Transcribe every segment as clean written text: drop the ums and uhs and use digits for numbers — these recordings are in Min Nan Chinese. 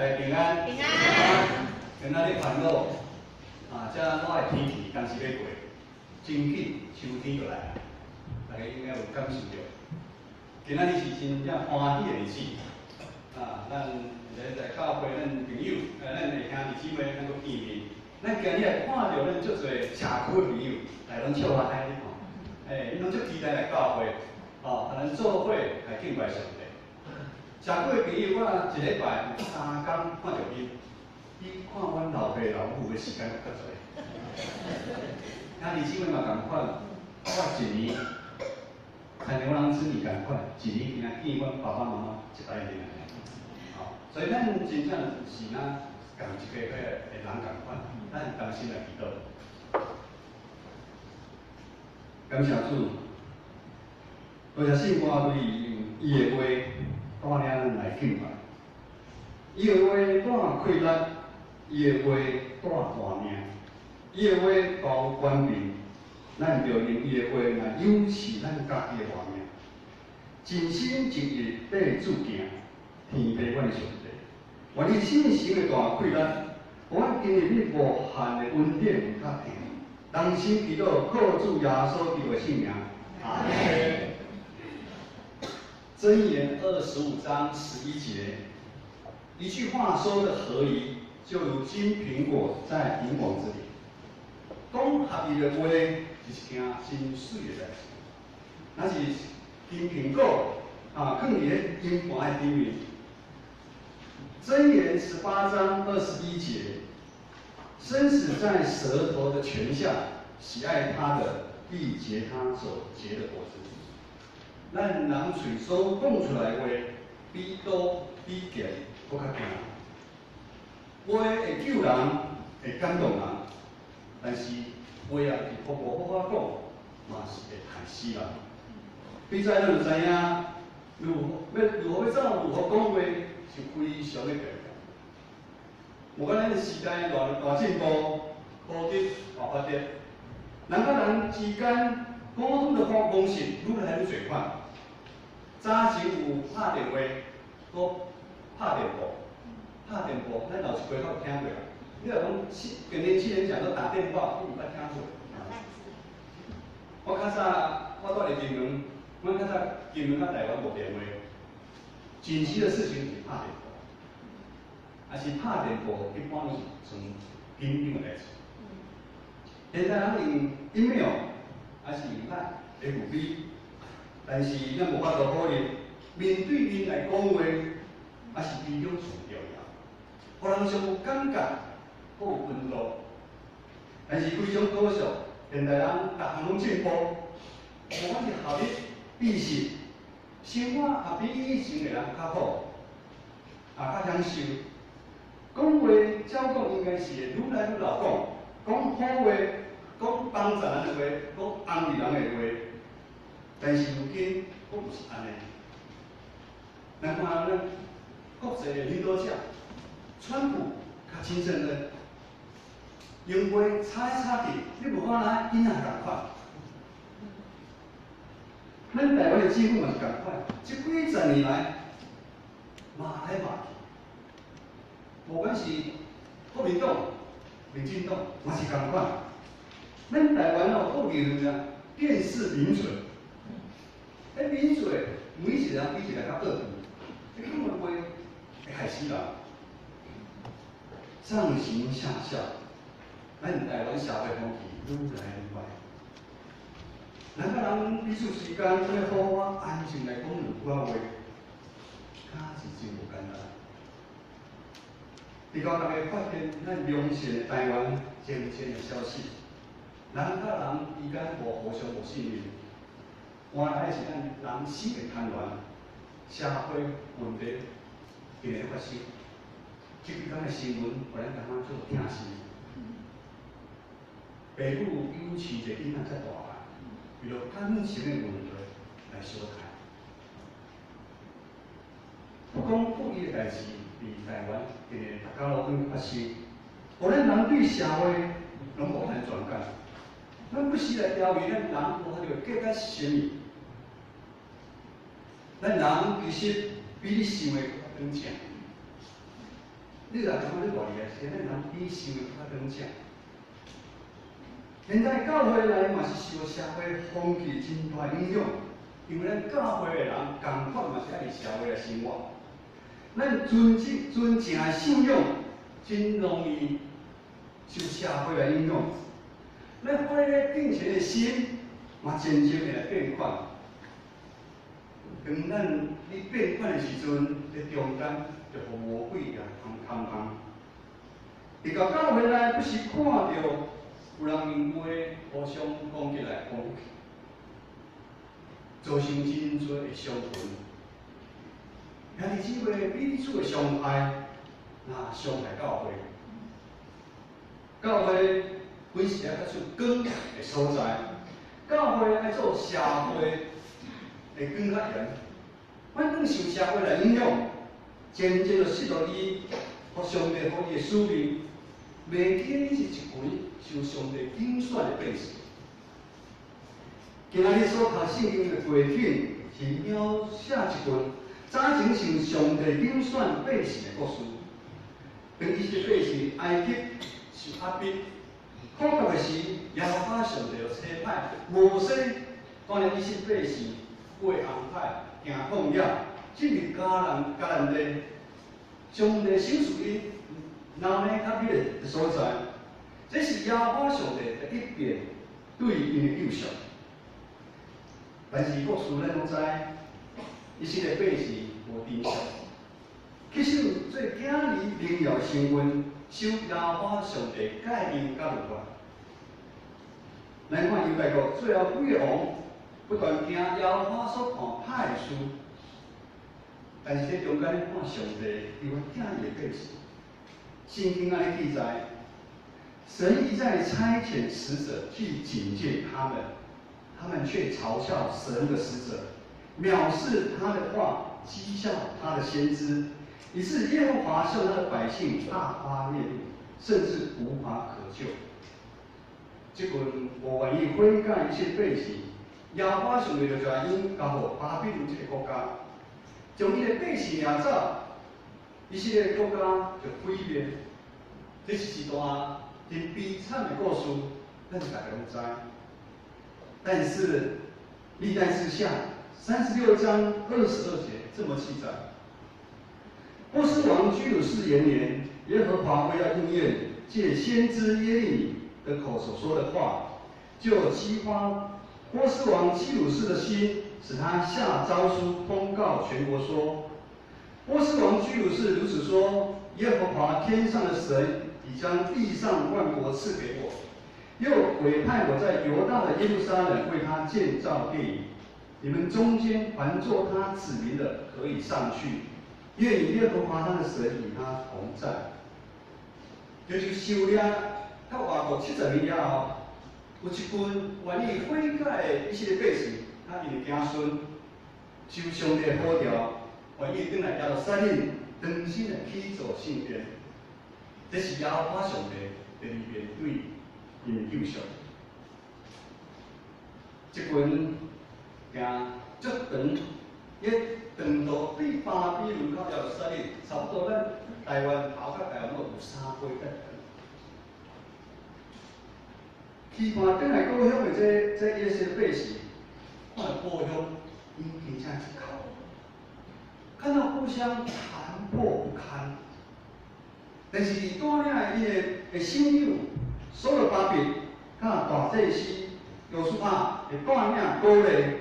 大家平安。平安。今仔日煩惱啊，這熱的天氣敢是欲過，真緊秋天就來啊！大家應該有感受著。今仔日是真正歡喜的日子啊！咱來在教會，咱朋友，咱的兄弟姊妹，咱閣見面。咱今日也看著咱足濟社區的朋友，來攏笑哈哈吼。𪜶攏足期待來教會，哦，予咱做伙來敬拜上帝。社區的朋友，我一禮拜有三工看著伊，比看阮老爸老母的時間閣較濟。兄弟姊妹嘛仝款，我一年，親像阮翁子女仝款，一年敢見阮爸爸媽媽一擺爾。吼，所以咱真正是若仝一個彼個的人仝款，咱同心來祈禱。感謝主，多謝聖歌對用伊的話帶領咱來敬拜，伊的話帶氣力，伊的話帶大命，伊的話高權柄，咱著用伊的話來養飼咱家己的活命，盡心盡意跟主行，天父阮的上帝，願伊聖神的大氣力，予阮經歷你無限的恩典佮疼。同心祈禱，靠主耶穌基督的聖名。阿門。箴言25章11節，一句話說的合宜，就如金蘋果在銀網子裡。講合宜的話是一件真媠的代誌。若是金蘋果啊，囥佇彼銀盤的頂面。箴言18章21節，生死在舌頭的權下，喜愛他的必結他所結的果子。咱人喙所講出來的話，比刀比劍閣較驚。話會救人，會感動人，但是話也是無好好講，嘛是會害死人。比在咱就知影，如何欲如何欲走，如何講話是非常的重要。無講咱的時代偌大進步，科技偌發達，人佮人之間溝通的方式愈來愈濟款。早前有拍電話，閣拍電報，拍電報，咱老一輩較有聽過啦。你若講跟年輕人講說打電報，你毋捌聽過。我較早我蹛佇金門，阮較早金門佮台灣無電話，緊急的事情是拍電報，啊是拍電報一般攏是算緊張的代誌。現在人用 email，還是用咱 FB，但是咱無法度否認，面對面來講話，也是非常上重要，予人上有感覺，閣有溫度。但是非常可惜，現代人逐項攏進步，無管是學歷、知識、生活也比以前的人較好，也較享受。講話照講應該是會愈來愈漏講，講好話，講幫助人的話，講安慰人的話。但是如今，閣毋是按呢。咱看咱國際的領導者，川普較親善的，用話吵來吵去，你無看哪𪜶也仝款。咱台灣的政府嘛是仝款，這幾十年來罵來罵去，無管是國民黨、民進黨，嘛是仝款。咱台灣哦，閣流行啥？電視名嘴，彼名嘴每一個人比一個較惡毒，彼講的話會害死人。上行下效，咱台灣社會風氣愈來愈歹。人佮人彼此之間，欲好好安靜來講兩句話，敢是真無簡單。直到大家發現咱良善的台灣漸漸的消失，人佮人之間無互相無信任，換來的是咱人心的貪婪，社會問題定咧發生。這幾工的新聞，予咱感覺足痛心。爸母養飼一個囡仔遮大漢，為著感情的問題來相害。不公不義的代誌，佇台灣定定逐工攏發生，予咱人對社會攏無安全感。咱不時來懷疑咱人無法度價值是啥物。咱人其實比你想的閣較軟正。你若感覺你偌厲害，是咱人比想的較長正。現在教會內嘛是受社會風氣真大影響，因為咱教會的人仝款嘛是愛佇社會來生活，咱純正純正的信仰真容易受社會來影響，咱火熱敬虔的心嘛漸漸會來變款。當咱你變款的時陣，佇中間就予魔鬼來通空空。佇到教會內，不時看著有人用話互相攻擊來攻擊去，造成真濟的傷痕。兄弟姊妹彼此的傷害，若傷害教會。教會本是愛發出光的所在，教會愛做社會的光佮鹽，反正受社會來影響，漸漸就失落伊，予上帝予伊的使命，袂記你是一群受上帝揀選的百姓。今仔日所讀聖經的背景是描寫一群早前受上帝揀選百姓的故事。當以色列百姓埃及受壓迫，苦毒的時，耶和華上帝就差派摩西帶領以色列百姓過紅海，行曠野，進入迦南迦南地。上帝賞賜𪜶流奶佮蜜的所在，這是耶和華上帝第一遍對𪜶的救贖。但是故事咱攏知，以色列百姓無珍惜，去受做囝兒榮耀身份，守耶和華上帝誡命佮律法。咱看猶大國最後幾个王不斷行耶和華所看歹的事，但是這中間看上帝猶原疼伊的百姓。聖經按呢記載，神一再差遣使者去警戒他們，他們卻嘲笑神的使者，藐視他的話，譏笑他的先知，以致耶和華向他的百姓大發烈怒，甚至無法可救。這群無願意悔改的百姓，耶和華上帝就將𪜶交予巴比倫這个國家，將𪜶的百姓掠走，以色列國家就毀滅。這是一段真悲慘的故事，咱大家攏知。但是歷代志下36章22節這麼記載：波斯王居魯士元年，耶和華為要應驗借先知耶利米的口所說的話，就激發波斯王居魯士的心，使他下詔書通告全國說：波斯王居魯士如此說：耶和華天上的神已將地上萬國賜給我，又委派我在猶大的耶路撒冷為他建造殿宇。你們中間凡做他子民的，可以上去。願耶和華他的神與他同在。就是受掠到外國70年了後，有一群願意悔改的以色列百姓，佮𪜶的子孫，受上帝呼召，願意轉來耶路撒冷，重新來起造聖殿。這是耶和華上帝第二遍對𪜶的救贖。這群行足長，伊長途對巴比倫到耶路撒冷，差不多咱台灣頭到台灣有3倍遮長。期盼轉來故鄉的這以色列百姓，看著故鄉已經真一口，看到故鄉殘破不堪，但是帶領伊的首長所羅巴伯佮大祭司約書亞會帶領鼓勵，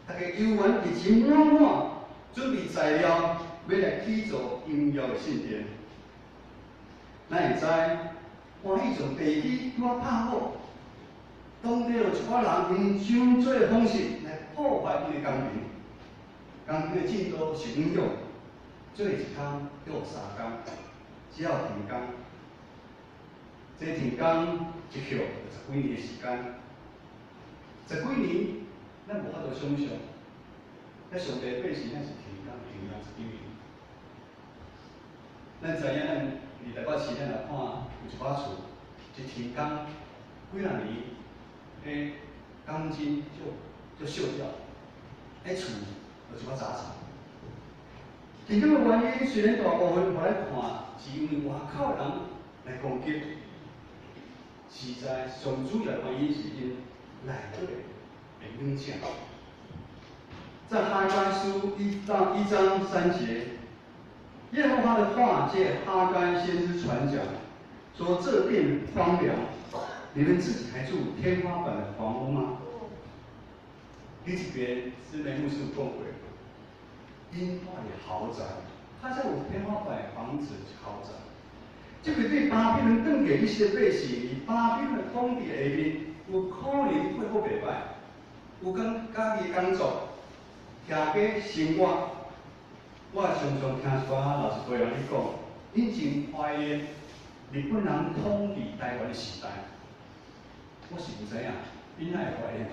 大家猶原熱情滿滿，準備材料欲來起造榮耀的聖殿。咱會知，歡喜從地基拄仔拍好，當地有一寡人用傷濟的方式來破壞𪜶的工程，工程的進度受影響，做一工歇3工，只好停工。這停工一歇就十幾年的時間，十幾年咱無法度想象，在上帝百姓，咱是停工停工十幾年。咱知影，咱佇台北市，咱若看有一寡厝，一停工幾若年，彼鋼筋就鏽掉，彼厝就一寡雜草。其中的原因雖然大部分予咱看是因為外口人來攻擊，實在上主要原因是𪜶內底的軟弱。在哈該書1到1章3節，耶和華的話借哈該先知傳講，說這殿荒涼，你們自己還住天花板的房屋嗎？你這邊是梅牧師講過，𪜶住的豪宅，他在有天花板的房子豪宅。這個對巴比倫轉過以色列百姓，巴比倫的統治下面，有可能過好袂䆀，有講家己的工作，徛過生活。我常常聽一寡老一輩人咧講，𪜶真懷念日本人統治台灣的時代。我是毋知影，𪜶哪會懷念？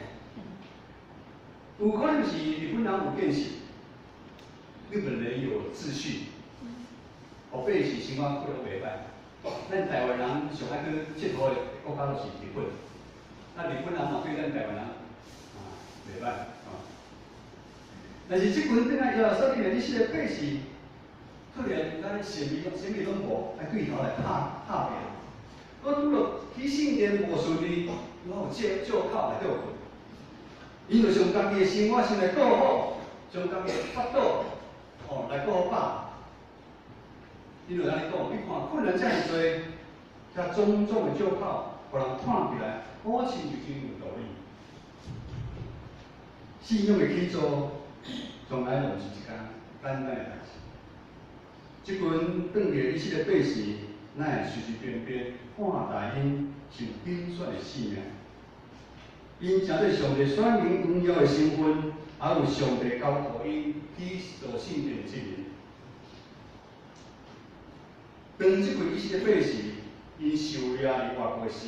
有可能是日本人有見識，日本人有秩序，予百姓生活過得袂䆀。咱台灣人上愛去𨑨迌的國家就是日本，啊，日本人嘛對咱台灣人啊袂䆀啊。但是這群轉來耶路撒冷的這些百姓，突然咱啥物啥物攏無，愛對頭來拍拍拼。我拄著起聖殿無順利，我有借借口來歇睏。𪜶就將家己的生活先來顧好，將家己的腹肚哦來顧好飽。𪜶就按呢講，你看困難遮爾濟，遮種種的借口，予人看起來好親像真有道理。信仰的起做，從來毋是一件簡單的代誌。這群轉過以色列百姓，哪會隨隨便便看待𪜶受揀選的性命？𪜶成做上帝選民榮耀的身份，還有上帝交託𪜶去做聖殿的責任。當這群以色列百姓𪜶受掠佇外國時，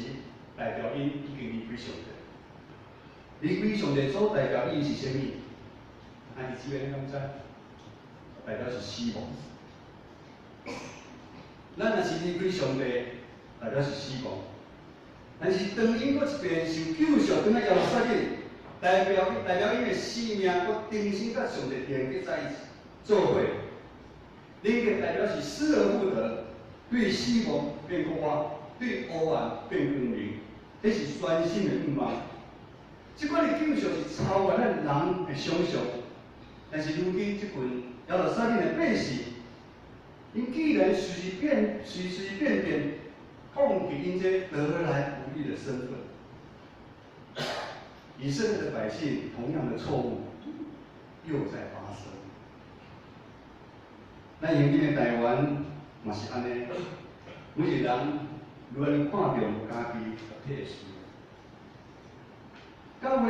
代表𪜶已經離開上帝。離開上帝所代表意義是啥物？啊，你這邊你敢知？代表是死亡。咱若是離開上帝，代表是死亡。但是當𪜶閣一遍受救贖，轉來耶路撒冷，代表𪜶的生命閣重新佮上帝連結在一起，做伙。連結代表是失而復得，對死亡變復活，對黑暗變光明，這是全新的願望。這款的救贖是超越咱人的想象，但是如今這群耶路撒冷的百姓，𪜶既然隨隨便隨隨便便放棄𪜶這得來不易的身份，以色列的百姓同樣的錯誤又在發生。咱現今的台灣嘛是按呢，每一個人愈來愈看重家己實體的需要，教會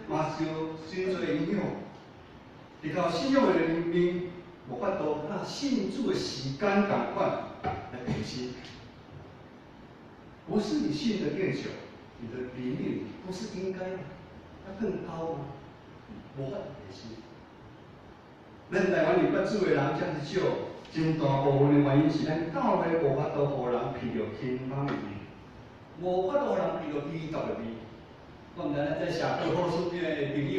嘛受真濟影響，依靠信仰的人民無法度佮信主的時間仝款來提升。不是你信得越久，你的靈命不是應該要更高嗎？無法度提升。咱台灣裡捌主的人遮爾少，真大部分的原因是咱教會無法度予人聞著馨香的味，無法度予人聞著基督的味。我毋知咱這社區好處的朋友，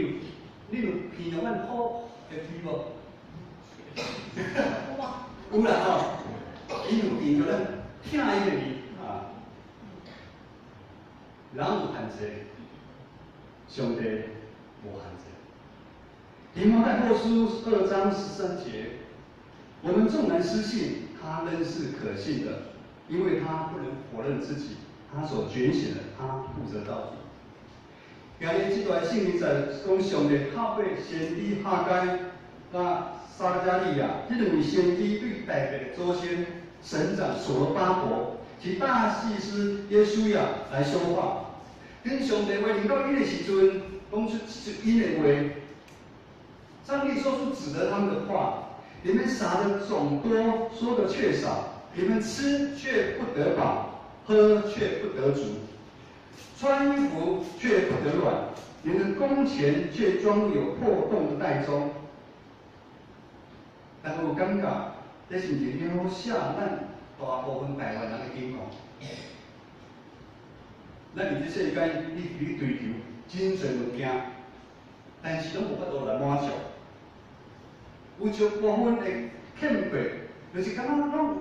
你有聞著阮好的味無？有啦吼，𪜶有聞著咱疼𪜶的味啊。人有限制，上帝無限制。提摩太後書2章13節，我們縱然失信，他仍是可信的，因為他不能否認自己，他所揀選的，他負責到底。今日這段聖經在講上帝透過先知哈該、佮撒迦利亞這兩位先知對大衛的祖先省長所羅巴伯及大祭司約書亞來說話。當上帝話臨到𪜶的時陣，講出𪜶的話。上帝說出指責他們的話，你們撒的種多，收的卻少；你們吃卻不得飽，喝卻不得足，穿衣服卻不得暖，你們工錢卻裝有破洞的袋中。但有感覺，這是毋是描寫咱大部分台灣人的境況？咱佇這世間，你去追求真濟物件，但是攏無法度來滿足。有少部分的欠缺，就是感覺攏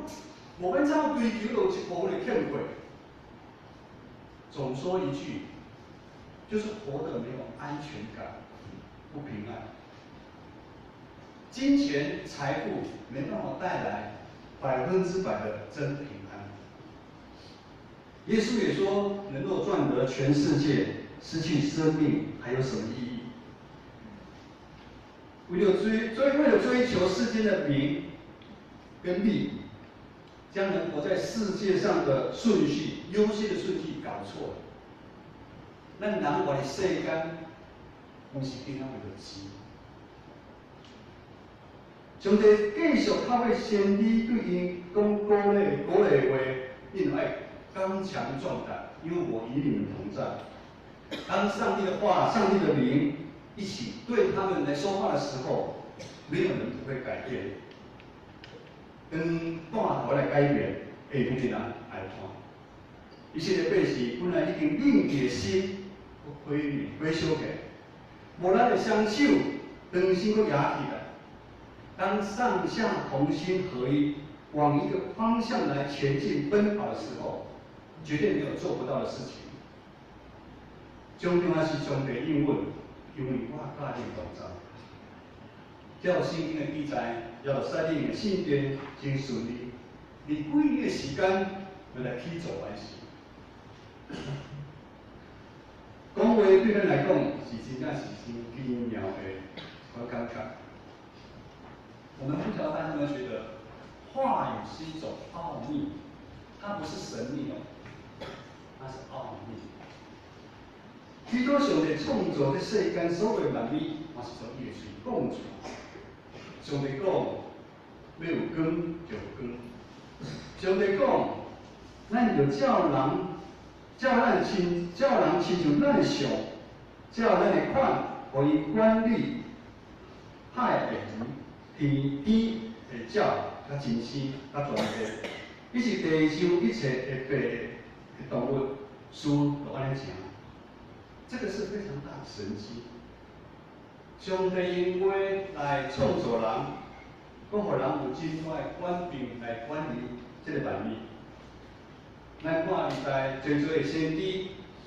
無按怎追求，就有一部分的欠缺。總說一句，就是活得沒有安全感，不平安。金錢財富沒辦法帶來100%的真平安。耶穌也說：人若賺得全世界，失去生命，還有什麼意義？為了追求世間的名跟利，將人活在世界上的順序、優先的順序搞錯了。咱人活佇世間，毋是單單為著錢。上帝繼續透過先知對𪜶講鼓勵話，𪜶愛剛強壯膽，因為我與你們同在。當上帝的話、上帝的靈一起對他們來說話的時候，沒有人不會改變。當帶頭來改變，下邊的人愛看。以色列百姓本來已經冷血心，毀滅、毀燒起來，無力的雙手，重新閣舉起來。當上下同心合一，往一個方向來前進奔跑的時候，絕對沒有做不到的事情。上重要是上帝應允，因為我佮你同在。照聖經的記載，耶路撒冷的聖殿真順利，佇幾年的時間就來起造完成。講話對咱來講是真正是真奇妙的一款感覺。我們不曉得大家有沒有覺得，話語是一種奧秘，它不是神秘哦，它是奧秘。許多上帝創造這世間所有萬物，嘛是從伊的喙講出來。上帝講欲有光就有光。上帝講，咱就照人，照咱親，照人親像咱的像，照咱的款，予伊管理海的魚、天天的鳥、佮珍星、佮全地，伊是地上一切會飛的動物，事就按呢成。這個是非常大的神蹟。上帝用話來創造人，閣予人有真大的權柄來管理這個萬物。咱看歷代濟濟的先知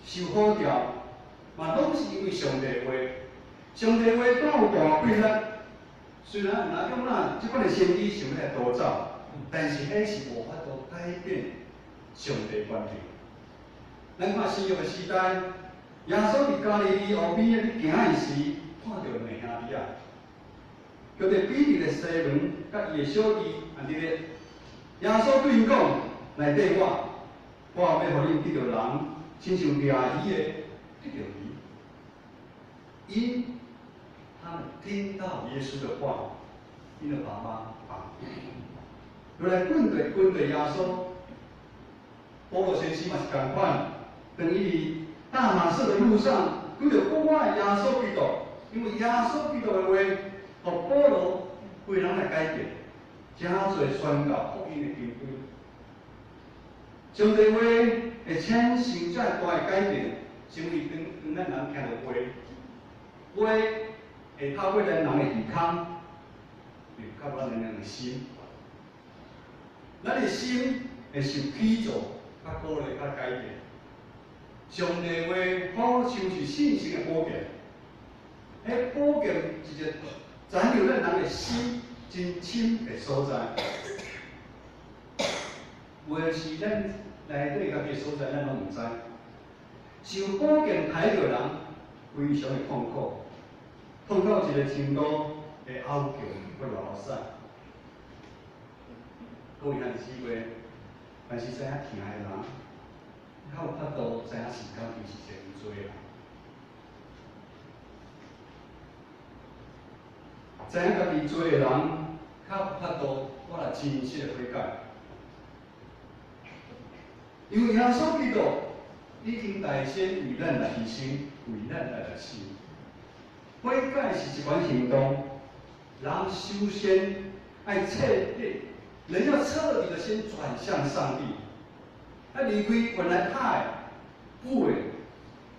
受呼召，嘛攏是因為上帝話。上帝話帶有大權力，雖然有若種若這款的先知想欲來逃走，但是彼是無法度改變上帝權柄。咱看新約的時代，耶穌佇加利利湖邊咧行的時，看著兩兄弟仔，叫做彼得的西門佮伊的小弟安德烈。耶穌對𪜶講：來綴我，我欲予恁得著人，親像掠魚的得著魚。因他們聽到耶穌的話，𪜶就把網放，就來跟隨耶穌。保羅先生嘛是仝款，當伊佇大馬色的路上，拄著復活的耶穌基督，因為耶穌基督的話，予保羅規人來改變，誠濟宣告福音的機會。上帝話會產生遮大的改變，是因為當當咱人聽著話，話會透過咱人的耳孔，會到咱人的心，咱的心會受起造、較鼓勵、較改變。上帝話好像是聖神的寶劍，彼寶劍是一個斬入咱人的心真深的所在。有的是咱內底家己的所在，咱攏毋知。受寶劍刣著人，非常的痛苦，痛苦一個程度會嗷叫、會流目屎。各位兄弟姊妹，凡是知影疼的人，較有法度知影是家己是一個有罪的人。知影家己罪的人，較有法度我來真實的悔改。因為耶穌基督已經代先為咱來犧牲，為咱來死。悔改是一款行動，人首先愛徹底，人要徹底的先轉向上帝，愛離開原來他的不的，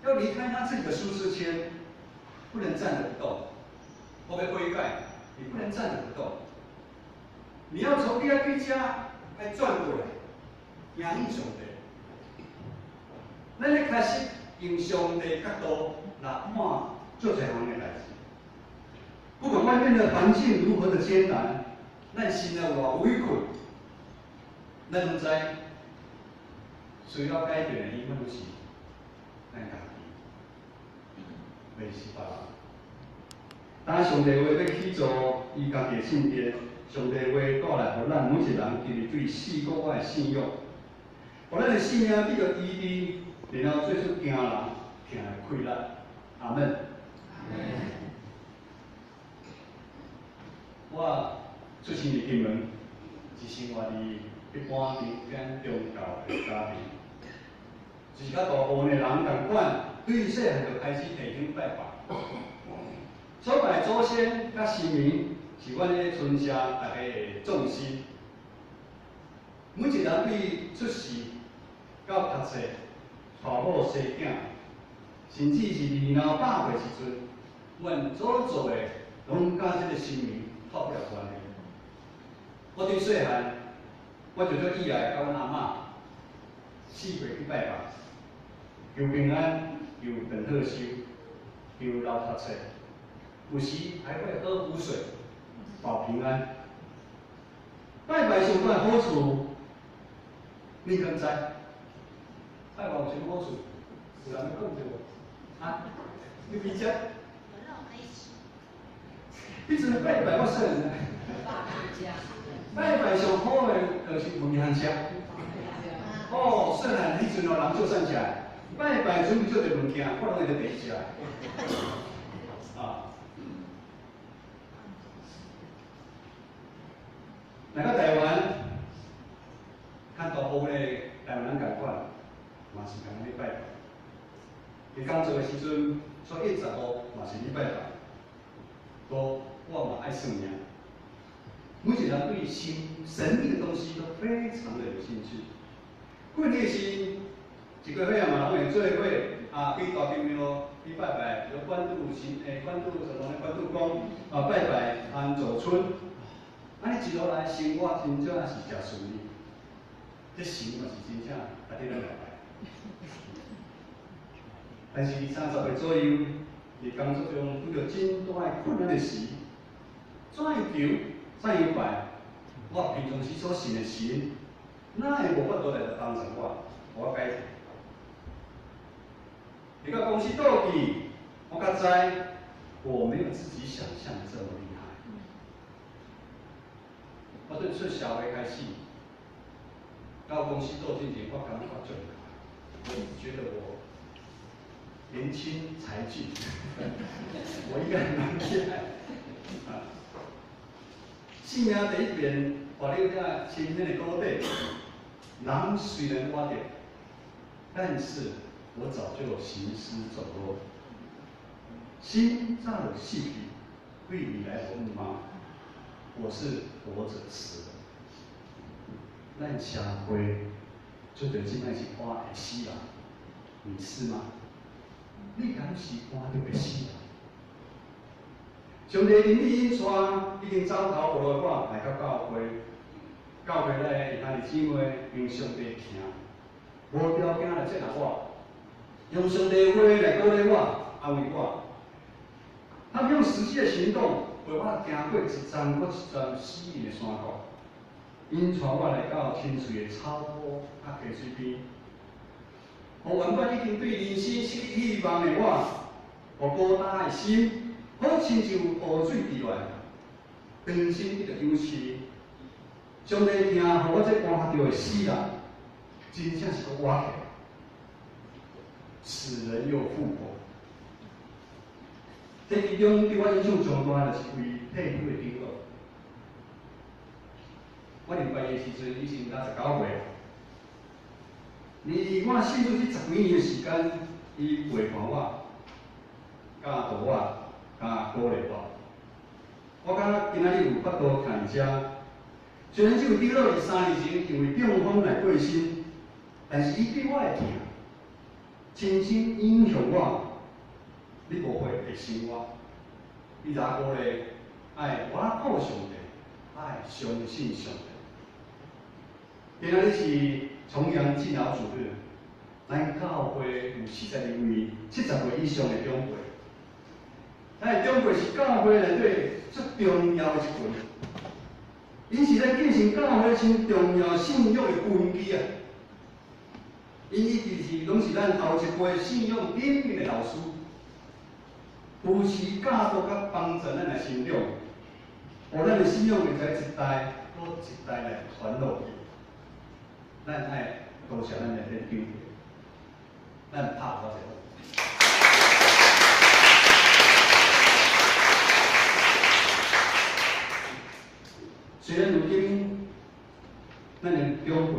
要離開他自己的舒適圈，不能站著不動。我欲悔改，你不能站著不動。你要從你愛對遮愛轉過來，迎向上帝。咱咧開始用上帝角度來看足濟項的代誌。不管外面的環境如何的艱難，咱心內有偌委屈，咱攏知需要改變的永遠攏是咱家己，袂是別人。當上帝話欲起造伊家己的聖殿，上帝話帶來予咱每一人經歷對四個月的信仰，予咱的性命得著醫治，然後做出驚人疼的氣力。阿門。我出生佇金門，是生活佇一般民間宗教的家庭，就是佮大部分的人仝款，對細漢就開始提香拜拜。所拜祖先佮神明是阮咧村社大家的重心。每一人對出世到讀冊、娶某生囝，甚至是年老百歲時陣，阮所做的攏佮這个神明脫不了關係。我對細漢，我就足喜愛佮阮阿嬤四界去拜拜，求平安，求長好壽，求老讀冊。有時還會喝符水，保平安。拜拜上大好處，你敢知？拜拜有啥物好處？有人欲講著無？啊？你比較？彼陣拜拜我細漢，拜拜上好的就是有物件食。哦，細漢彼陣哦，人足善食，拜拜準備足濟物件，我攏會佇第一食。啊！來到台灣，較大部分的台灣人仝款，嘛是共咧拜拜。佇工作的時陣，初一十五嘛是咧拜拜。都我嘛愛算命。每一個人對神神秘的東西都非常的有興趣。過年時，一個歲仔嘛攏會做伙啊，去大宮廟去拜拜，有關渡神關渡什麼呢？關渡宮啊，拜拜安祖村。按呢一路來生活，真正是誠順利。這神嘛是真正值得咱來拜。但是30歲左右，佇工作中拄著真大的困難的時，怎樣求，怎樣拜，我平常時所信的神，哪會無法度來幫助我，予我解決？佇到公司倒去，我才知我沒有自己想象的這麼厲害。我對出社會開始，到公司做之前，我感覺足厲害。我一直覺得我年輕才俊，我應該蠻厲害。啊，生命第一遍，跋入這深淺的谷底，人雖然活著，但是我早就行屍走肉，心早就死去，對未來無望。我是活著死的。咱社會就對這擺是活會死人，你是嗎？你敢是活著會死人？上帝憐憫引帶，已經走投無路的我來到教會，教會內兄弟姊妹用上帝疼，無條件來接納我，用上帝話來鼓勵我、安慰我。他們用實際的行動陪我行過一站閣一站死蔭的山谷，𪜶帶我來到清翠的草坡佮溪水邊，予原本已經對人生失去希望的我，予孤單的心，好親像湖水滴落來，重新得著養生。上帝疼，予我這活著的死人，真正是閣活起來，死人又復活。這其中對我影響上大，就是位退休的長老。我認識伊的時陣，伊是69歲。離我信主這十幾年的時間，伊陪伴我、教導我、佮鼓勵我。我感覺今仔日有法度徛佇遮，雖然這位長老佇3年前因為中風來過身，但是伊對我的疼，深深影響我。你無會的生活，伊若鼓勵愛倚靠上帝，愛相信上帝。今仔日是重陽敬老主日，咱教會有42位70歲以上的長輩。咱的長輩是教會內底最重要的一群，𪜶是咱繼承教會真重要信仰的根基啊！𪜶一直是攏是咱後一輩信仰頂面的老師，扶持教導佮幫助咱來成長，予咱的信仰會使一代閣一代來傳落去。咱愛多謝咱的長輩，咱拍鼓者。雖然如今咱的長輩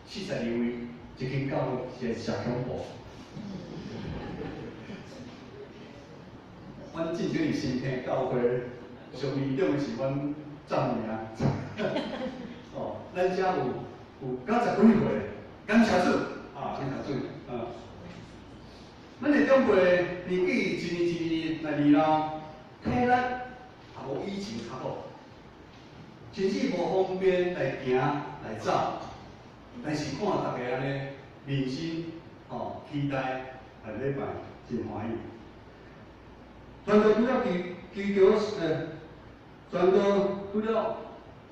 42位，一間教會是誠恐怖。阮進前佇新坑教會，上年長的是阮丈母娘。哦，咱遮有90幾歲，感謝主，啊，感謝主，啊。咱的長輩年紀一年一年來年老，體力也無以前較好，甚至無方便來行來走，但是看大家按呢認真吼期待來禮拜，真歡喜。傳道除了祈求，傳道除了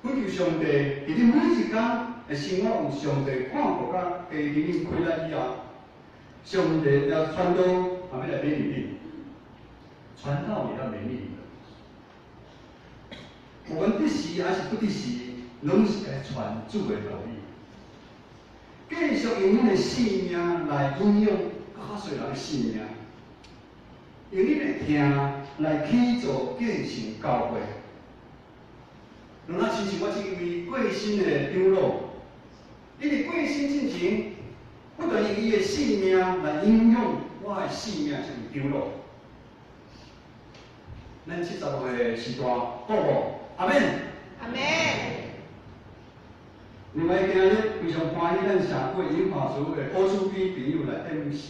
懇求上帝，佇恁每一工的生活有上帝看顧佮加予恁開力以後，上帝也傳道嘛欲來勉勵恁，傳道也要勉勵你們。不管佇時還是不佇時，攏是該傳主的道理，繼續用恁的性命來影響較濟人的性命，用恁的疼來起造建成教會。就若親像我這位過身的長老，因為過身進前，不斷用伊的性命來影響我的性命，這位長老。咱70歲時代，好無？阿們。阿們。另外，今日非常歡喜，咱社會銀華組的柯書記朋友來 MC，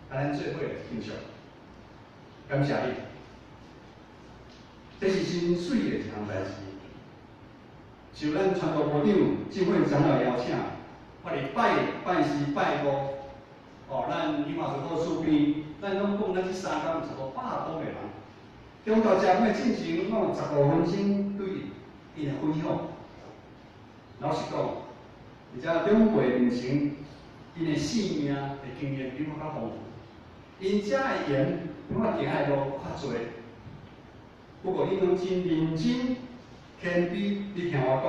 共咱做伙來分享，感謝你。這是真媠的一項代誌。受咱傳道部長、浸會長老邀請，我佇拜拜四、拜五，哦，咱銀華組柯書記，咱攏講咱這三工有差不多100多個人。中晝食飯的進前，我有15分鐘對𪜶的分享。老實講，而且長輩面前，𪜶的性命的經驗比我較豐富，𪜶食的鹽比我行的路較濟。不過，𪜶攏真認真、謙卑佇聽我講。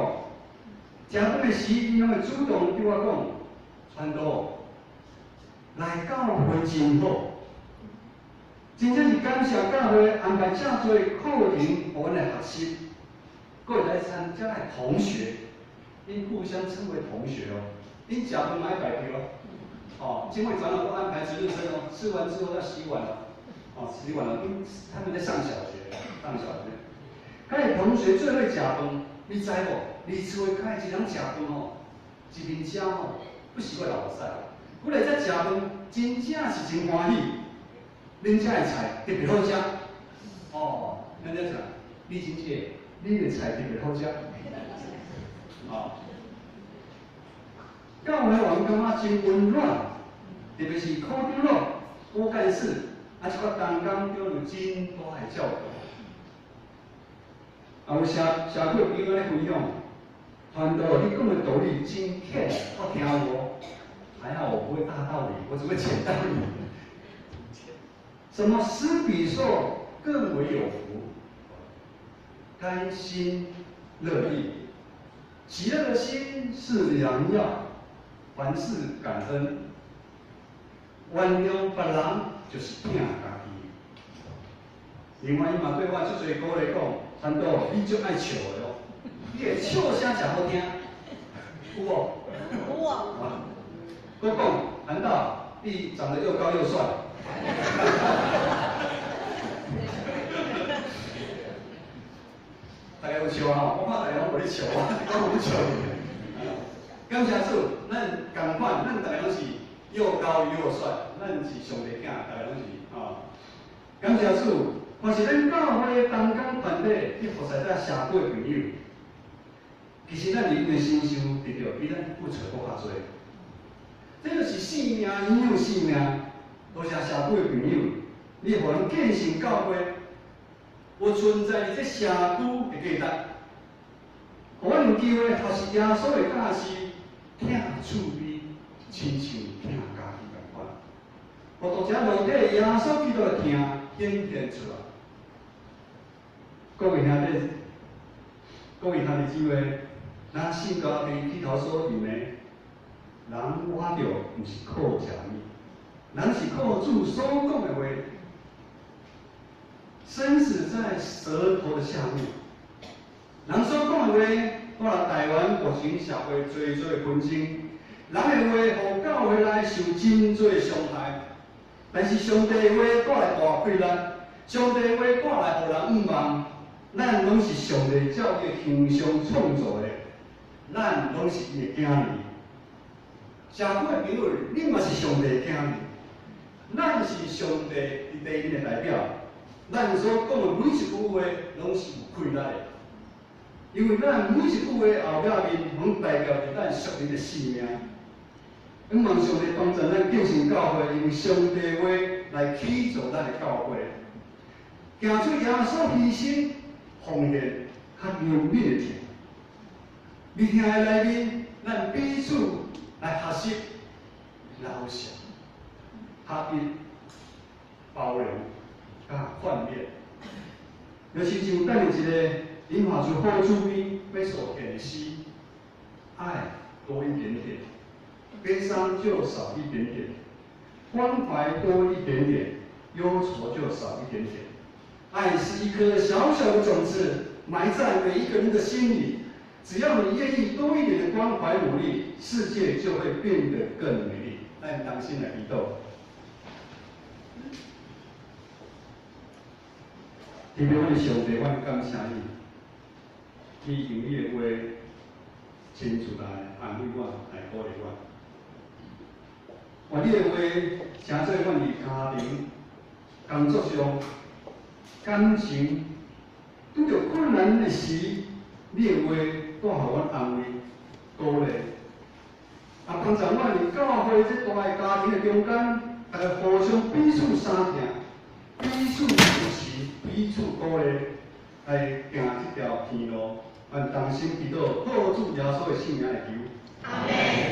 食飯的時，𪜶攏會主動對我講：“傳道，來教會真好。”真正是感謝教會安排遮濟課程，予阮來學習，閣會來參加的同學，𪜶互相稱為同學哦。𪜶食飯嘛愛排隊哦，哦，浸會長老都安排值日生哦，吃完之後要洗碗哦，哦，洗碗了，因他們在上小學，上小學。佮同學做伙食飯，你知無？你厝的佮一人食飯吼，一面食吼，不習慣流目屎。阮來遮食飯，真正是真歡喜。恁遮的菜特別好食，哦，咱遮食，你真正，你的菜特別好食，哦。教會環感覺真溫暖，特別是柯長老、郭幹事，啊，這個同工對有真大的照顧。啊，有社會朋友咧分享，傳道你講的道理真淺，我聽無，還好我不會大道理，我只會淺道理。什麼施比受更為有福，甘心樂意，喜樂的心是良藥，凡事感恩，原諒別人就是疼家己。另外，伊嘛對我足濟鼓勵講，傳道，你足愛笑的哦，你的笑聲誠好聽，有無？有啊。閣講，傳道，你長得又高又帥。大家有笑吼，我看大家攏無咧笑，我無咧笑。感謝主，咱仝款，咱逐个攏是又高又帥，咱是上帝囝，逐个攏是吼。感謝主，凡是咱教會同工團體去服侍這社會朋友，其實咱佇𪜶身上得著比咱付出閣較濟。這就是性命影響性命。多謝社區的朋友，你予咱建成教會，有存在佇這社區的價值，予阮有機會學習耶穌的教示，疼厝邊，親像疼家己仝款。予讀者落體耶穌基督的疼顯現出來。各位兄弟，各位兄弟姊妹，咱信教的起頭所言的，人活著毋是靠食物，人是靠主所講的話。生死在舌頭的下面。人所講的話，帶來台灣目前社會濟濟的紛爭。人的話，予教會內受真濟傷害。但是上帝的話帶來大快樂，上帝的話帶來予人向望。咱攏是上帝照伊的形象創造的，咱攏是伊的囝兒。社區的朋友，你嘛是上帝的囝兒，咱是上帝佇地面的代表。咱所講的每一句話，攏是有氣力的，因為咱每一句話後壁面，攏代表著咱屬靈的性命。向望上帝幫助咱建成教會，用上帝話來起造咱的教會，行出耶穌犧牲、奉獻、較憐憫的疼。佇疼的內面，咱彼此來學習、饒恕、合一、包容、佮寬免。就親像等下一个林華柱好主編欲所填的詩，愛多一點點，悲傷就少一點點，關懷多一點點，憂愁就少一點點。愛是一顆小小的種子，埋在每一個人的心裡。只要你願意多一點的關懷努力，世界就會變得更美麗。咱同心來祈禱。天父，阮的上帝，阮感謝你，你用你的話親自來安慰我，來鼓勵我。願你的話成做阮佇家庭、工作上、感情拄著困難的時，你的話帶予阮安慰、鼓勵，啊，幫助阮佇教會這大的家庭的中間，大家互相彼此相疼、彼此扶持、彼此鼓勵，來行這條天路。阮同心祈禱，靠主耶穌的聖名來求。阿們。